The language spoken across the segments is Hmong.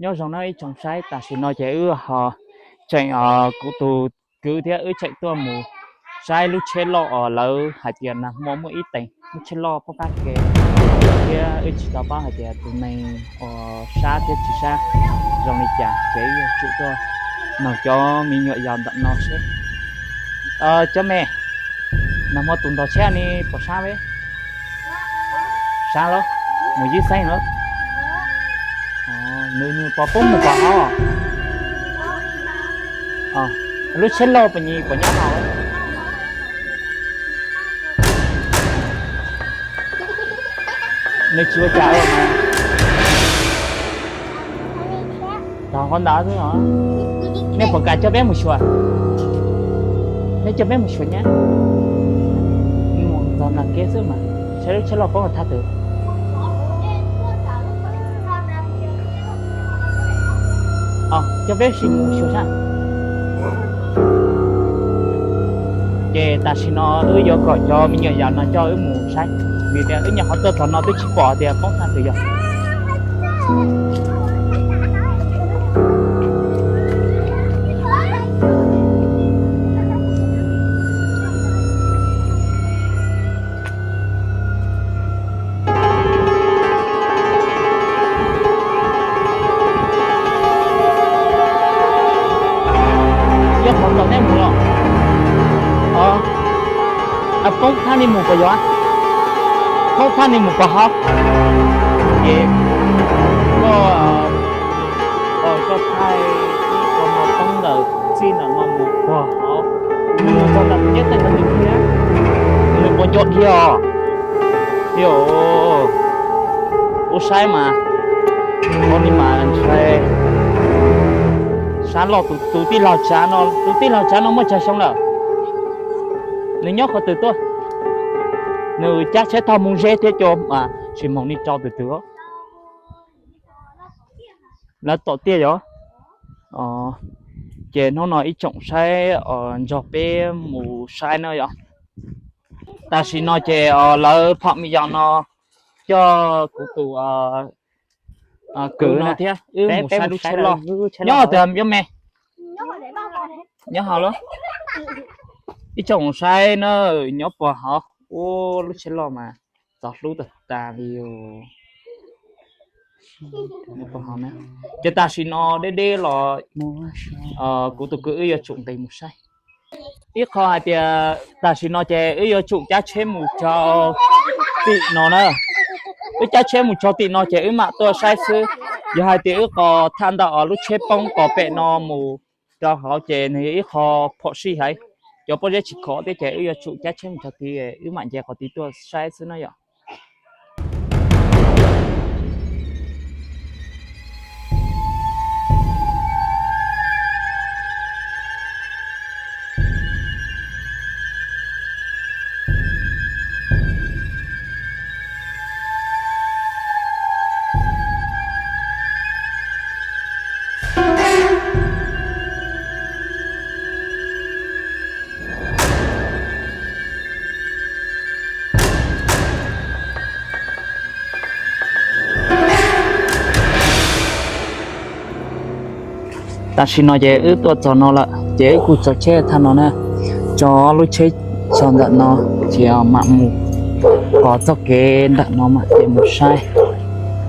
Nyob zoo na ib tsoom saib, tam sim no ces wb ho tseem, kuv tus kwv thiab wb tseem tuaj mus saib lub tsheb loj os, lawv hais tias nag hmo muaj ib teev lub tsheb loj poob qab kev thiab wb tsis tau paub hais tias tus neeg uas sab thiab tsis sab zoo li cas, ces wb yuav tsum tuaj nug cov me nyuam yaus ntawm no seb. Cov me, nag hmo tus ntog tsheb ne puas sab peb? Sab los? Mus yib xeeb los? Nws, nws puas poob mus pom hauv? Lub tsheb loj puas nyi puas nyob hauv? Nws tsis ua cas mas. Tog qhov ntawd xwb os. Nej puas kam coj peb mus xyuas? Nej coj peb mus xyuas nyab. Mus txog nram kev xwb mas saib lub tsheb loj poob thaj twg. Coj peb sim mus xyuas sab. Ces tam sim no wb yuav kom cov me nyuam yaus no coj wb mus saib, vim tias wb nyuam qhuav tuaj txog no twb tsis pom tias poob thaj twg yog. Yog qhov tau nej mus los? Poob thaj li mus puas yog? Poob thaj li mus puas hauv? Ces koj, koj thaij ib qho no poob ntawm txij ntawm no mus puag hauv, nws mus txog ntawm neb tej ntawd nws thiab, nws puas nco dhia os? Yog, ub saib mas, ua li mas ntshai. Sab loj, tus tij laug tsav no, tus tij laug tsav no muaj tsawg xyoo lawm? Nws nyob qhov twg tuaj? Nws cab tsheb taug Moos Zeb thiab coj mas tsis moog li rau tus twg. Lawv tom tiaj yog. Ces hnub no ib tsoom saib nrog peb mus saib na yog. Tam sim no ces lawv phom me yos no coj kuv tus kwv no thiab wb mus saib lub tsheb loj. Nyob twg me? Nyob hauv lawm. Ib tsoom saib na, nyob puag hauv. Ua lub tsheb loj mas txaus hlub tag tas li. Ces tam sim no deb deb los kuv tus kwv wb yuav tsum nqis mus saib. Ib qho hais tias tam sim no ces wb yuav tsum cab tsheb mus txog tim no na. Wb cab tsheb mus txog tim no ces wb mam tuaj saib xwb. Yog hais tias wb qos thaj ntawm lub tsheb poob qos pem no mus rau hauv ces nws yog ib qho phom sij hais, cov pob zeb tsis khov thiab ces wb yuav tsum cab tsheb mus txog tid wb mam nce qhov tid tuaj saib xwb na yom. Tam sim no ces wb tuaj txog no lawm ces wb kuj tsav tsheb thaj no na, tso lub tsheb tso ntawm no, ces mam mus qhov txoj kev ntawm no mam ces mus saib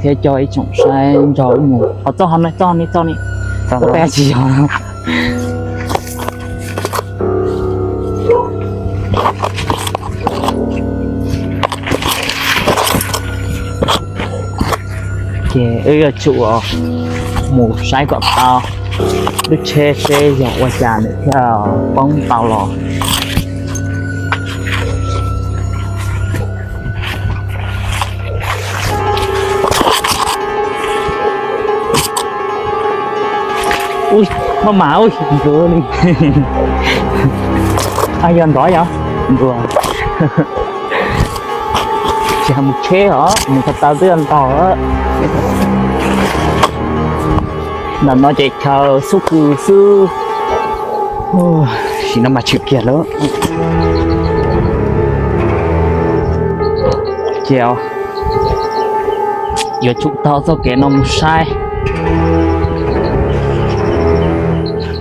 thiab coj ib tsoom saib nrog wb mus qhov txoj ho no, txoj ni txoj ni, tsis yog. Ces wb yuav tsum mus saib kom tau lub tsheb seb yog ua cas nws thiaj poob tau los. Ub, maj mam ub, ntuav li. Yog ntov yog ntuav. Tsis mus tsheb os, mus ko taw twb ntog. Ntawm no ces chaw xub kws xwb. Sim no mas tshwm kiag lawm. Ces yuav tsum taug txoj kev no mus saib.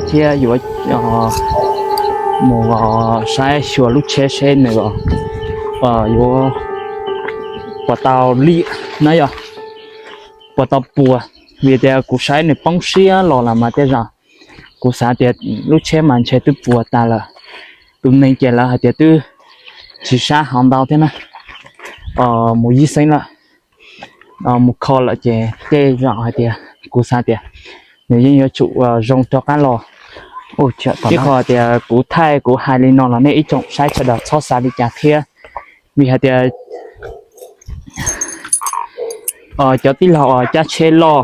thiab yuav mus saib xyuas lub tsheb seb nws yuav puas tau liam na yog puas tau puas, vim tias kuv saib nws poob siab los lawm mas tej zaum kuv xav tias lub tsheb mas ntshe twb puas tas lawm. Tus neeg ces lawv hais tias twb tsis sab hauv ntau thiab na, mus yib xeeb lawm, mus kho lawm ces tej zaum hais tias kuv xav tias nws yeej yuav tsum zoo rov qab los. Ib qho tias kuv thaij kuv hais li no los nej ib tsoom saib sawv daws txhob xav li cas thiab, vim hais tias cov tij laug uas cab tsheb loj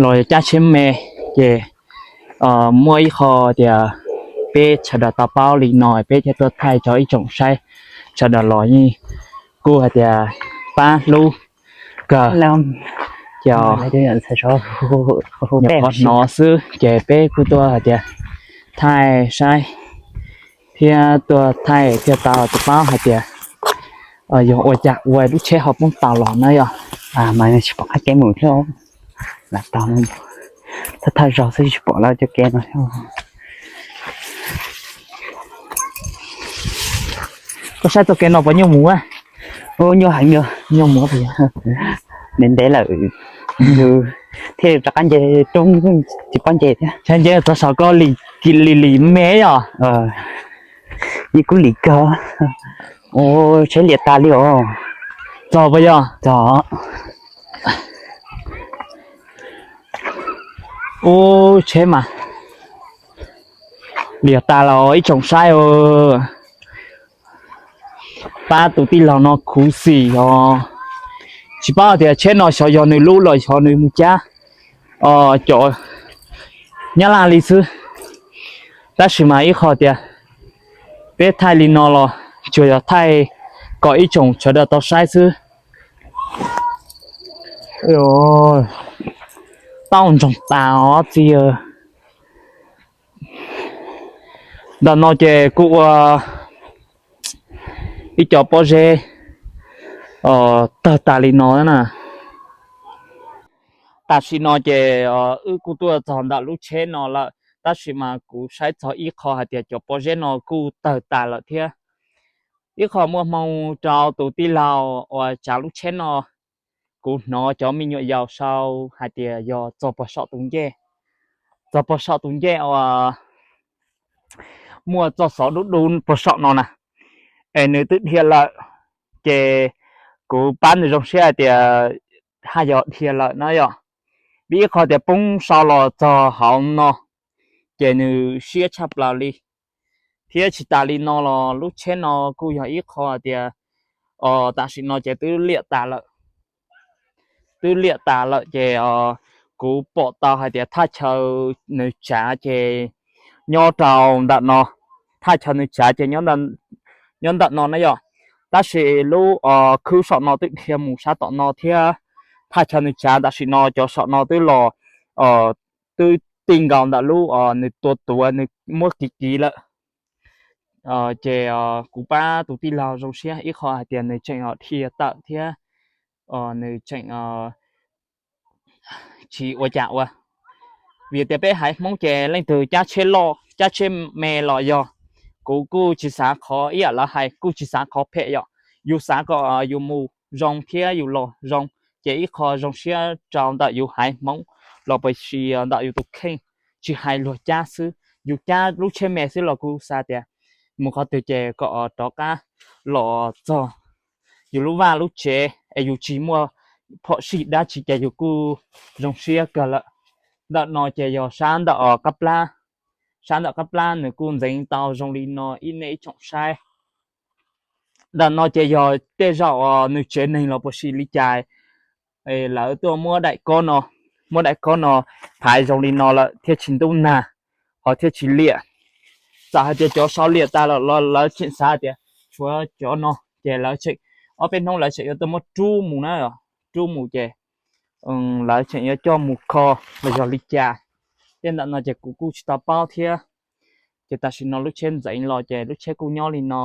los cab tsheb me, ces muaj ib qho tias peb sawv daws tau paub li no peb thiaj tuaj thaij rau ib tsoom saib sawv daws los yeej kuj hais tias pab hlub kawg. Ces nyuam qhuav hnov xwb ces peb kuj tuaj hais tias thaij saib thiab tuaj thaij thiaj tau paub hais tias yog ua cas ua lub tsheb ho poob tau los na yog. Mas tsis pom qab kev mus thiab, lam tau thaj thaj zaug xwb tsis pom lawv cov kev no. Koj saib txoj kev no puas nyuaj mus? Nyuaj heev, nyuaj mus, ntev ntev lawm thiaj rov qab nce roob, tsis paub nce thiab. Saib nce txog saum koj lim lim me yog. Yeej kub lim kawg. Ua tsheb liam tas li os. Txog puas yog? Txog. Ub, tsheb mas liam tas los ib tsoom saib. Pab tus tij laug no khuv xim os. Tsis paub tias tsheb no xyov yog nws lub los xyov nws mus cab cov Nyab Laj li xwb. Tab sis mas ib qho tias peb thaij li no los tsuas yog thaij kom ib tsoom sawv daws tau saib xwb. Tau ntsoog tas os txiv. Ntawm no ces kuj ua ib co pob zeb tawg tas li no na. Tam sim no ces wb kuj tuaj txog ntawm lub tsheb no lawm, tab sis mas kuv saib txog ib qho hais tias cov pob zeb no kuj tawg tas lawm thiab. Ib qho muaj hmoo rau tus tij laug uas tsav lub tsheb no, kuv hnov cov me nyuam yaus sau hais tias yog txog puag saum tus ncej, txog puag saum tus ncej uas muaj txoj xov dub dub puag saum no na, es nws twb dhia lawm, ces kuv pab nws zoo siab hais tias haj yog dhia lawm na yom. Vim ib qho tias poob sau los txog hauv no, ces nws siab tshaj plaws li. Thiab tsis tas li no los lub tsheb no kuj yog ib qho tias tam sim no ces twb liam tas lawm, twb liam tas lawm ces kuv pom tau hais tias thaj chaw nws tsav ces nyob rau ntawm no, thaj chaw nws tsav ces nyob ntawm no na yom. Tab sis lub khwb saum no twb dhia mus sab tom no thiab, thaj chaw nws tsav tam sim no cov saum no twb los twb ti nkaus ntawm lub nws tua tuav nws muab kiv kiv lawm. Ces kuv pab tus tij laug zoo siab ib qho hais tias nws tseem dhia tawm thiab nws tseem tsis ua cas ua. Vim tias peb haiv Hmoob ces leej twg cab tsheb loj cab tsheb me los yog, kuv kuj tsis xav qhov ib yam lawv hais, kuj tsis xav qhov phem yom. Yus xav kom yus mus zoo thiab yus los zoo, ces ib qho zoo siab rau ntawm yus haiv Hmoob los puas tsis ntawm yus tus kheej, tsis hais luag cab xwb, yus cab lub tsheb me xwb los kuj xav tias mus qhov twg ces kom rov qab los txog yus lub vaj lub tsev es yus tsis muaj phom sij dab tsi ces yus kuj zoo siab kawg lawm. Ntawm no ces yog sab ntawm qab plab, sab ntawm qab plab nws kuj ntxeev tau zoo li no ib nej ib tsoom saib. Ntawm no ces yog tej zaum nws tsev neeg los puas sis li cas, lawv tuaj muab daim kob no, muab daim kob no thaiv zoo li no lawm thiaj tsis ntub nag, ho thiaj tsis liam. Txawm hais tias cov sau liam tas lawm los lawv tseem xav tias tshuav cov no, ces lawv tseem, ob peb hnub lawv tseem yuav tuaj muab rub mus na, rub mus ces lawv tseem yuav coj mus kho los yog li cas. Tej ntawm no ces kuv kuj tsis tau paub thiab. Ces tam sim no lub tsheb ntxeev los ces lub tsheb kuj nyob li no.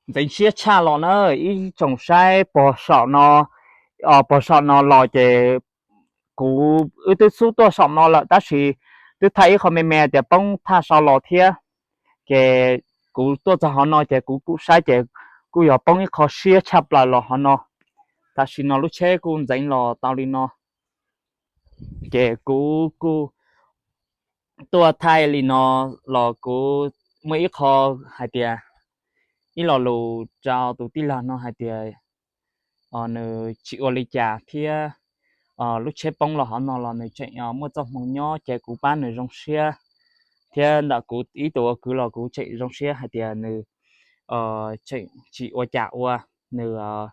Ntxeev siab tshaj los na, ib tsoom saib pog saum no, pog saum no los ces kuv wb twb xub tuaj saum no lawm tab sis twb thaij ib qho me me tias poob thaj sau los thiab. Ces kuv tuaj txog hauv no ces kuv kuj saib ces kuj yog poob ib qho siab tshaj plaws los hauv no. Tam sim no lub tsheb kuj ntxeev los tau li no. Ces kuv kuj tuaj thaij li no los kuv muaj ib qho hais tias ib lo lus rau tus tij laug no hais tias nws tsis ua li cas thiab lub tsheb poob los hauv no los nws tseem muaj txoj hmoo nyob ces kuv pab nws zoo siab. Thiab ntawm kuv ib tug ua kwv los kuv tseem zoo siab hais tias nws tseem tsis ua cas ua, nws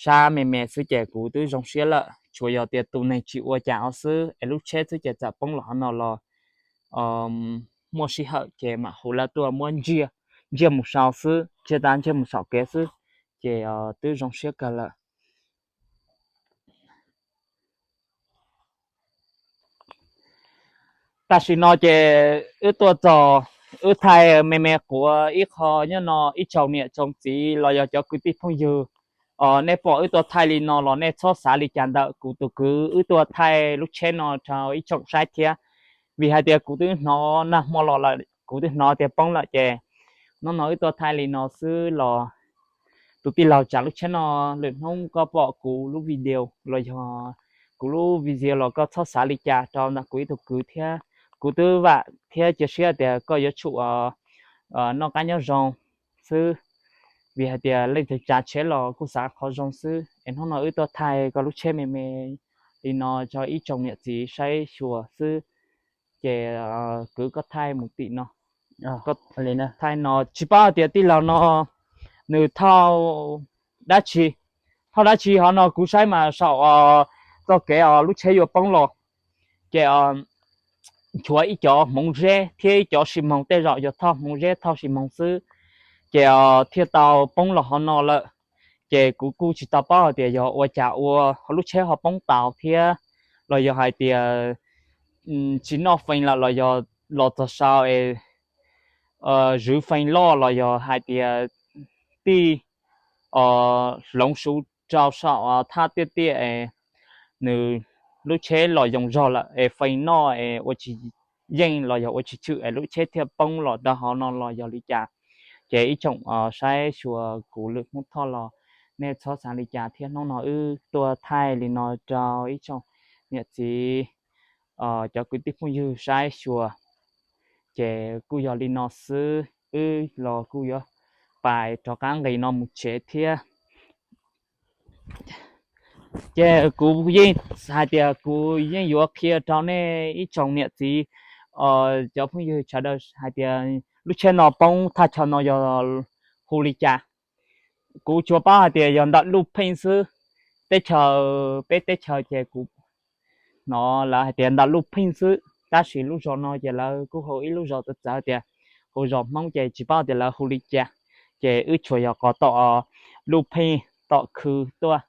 sab me me xwb ces kuv twb zoo siab lawm. Tsuas yog tias tus neeg tsis ua cas ua xwb es lub tsheb xwb ces txawm poob los hauv no los muaj sij hawm ces mam hu lawv tuaj muab ntsiag, ntsiag mus sau xwb, ntsiag tag ntsiag mus saum kev xwb, ces twb zoo siab kawg lawm. Tam sim no ces wb tuaj txog, wb thaij me me quav ib qho nyob no ib tsoom niam tsoom txiv los yog cov kwv tij phooj ywg, nej pom wb tuaj thaij li no los nej txhob xav li cas ntawm kuv tus kwv wb tuaj thaij lub tsheb no rau ib tsoom saib thiab. Vim hais tias kuv twb hnov nag hmo los lawm, kuv twb hnov tias poob lawm ces hnub no wb tuaj thaij li no xwb los tus tij laug tsav lub tsheb no, lwm hnub koj pom kuv lub video los yog kuv lub video los koj txhob xav li cas rau ntawm kuv ib tug kwv thiab. Kuv twb vam thiab cia siab tias koj yuav tsum noj qab nyob zoo xwb, vim hais tias leej twg tsav tsheb los kuj xav qhov zoo xwb. Es hnub no wb tuaj thaij koj lub tsheb me me li no rau ib tsoom niam txiv saib xyuas xwb. Ces kwv koj thaij mus tim no. Thaij no tsis paub hais tias tij laug no nws thauj dab tsi, thauj dab tsi hov no kuv saib mas saum txoj kev lub tsheb yuav poob los ces nchuav ib cov hmoov zeb thiab ib cov xis moos, tej zaum yog thauj hmoov zeb thauj xis moos xwb ces thiaj tau poob los hov no lawm. Ces kuv kuj tsis tau paub hais tias yog ua cas ua lub tsheb ho poob tau thiab los yog hais tias tsis noj fees lawm los yog los txog saud es zwv fees loj los yog hais tias tij hloov su rau saum thaj tiaj tiaj es nws lub tsheb los yoo zog lawm es fees noj es ua tsis yeej los yog ua tsis tshwm es lub tsheb thiaj poob los rau hauv no los yog li cas. Ces ib tsoom saib xyuas kuv lwm hnub thoj los nej txhob xav li cas thiab. Hnub no wb tuaj thaij li no rau ib tsoom niam txiv, cov kwv tij phooj ywg saib xyuas. Ces kuj yog li no xwb, wb los kuj yuav pais rov qab nqis no mus tsev thiab. Ces kuv yeej hais tias kuv yeej yuav qhia rau nej ib tsoom niam txiv, cov phooj ywg sawv daws hais tias lub tsheb no poob thaj chaw no yog hu li cas. Kuv tsuas paub hais tias yog ntawm Luj Pheej xwb. Teb chaws, peb teb chaws ces kuv hnov lawv hais tias ntawm Luj Pheej xwb, tab sis lub zos no ces lawv kuj hu ib lub zos txawv txawv tias hu zos Hmoob ces tsis paub tias lawv hu li cas. Ces wb tsuas yog qos tom Luj Pheej, tom khw tuaj,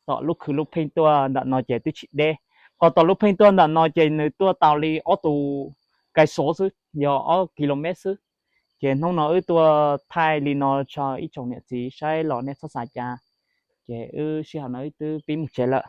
tom lub khw Luj Pheej tuaj ntawm no ces twb tsis deb. Qos tom Luj Pheej tuaj ntawm no ces nws tuaj tau li ob tus kais xov xwb, yog ob kilomev xwb. Ces hnub no wb tuaj thaij li no tso ib tsoom niam txiv saib los nej txhob xav cas. Ces wb sij hawm no wb twb pib mus tsev lawm.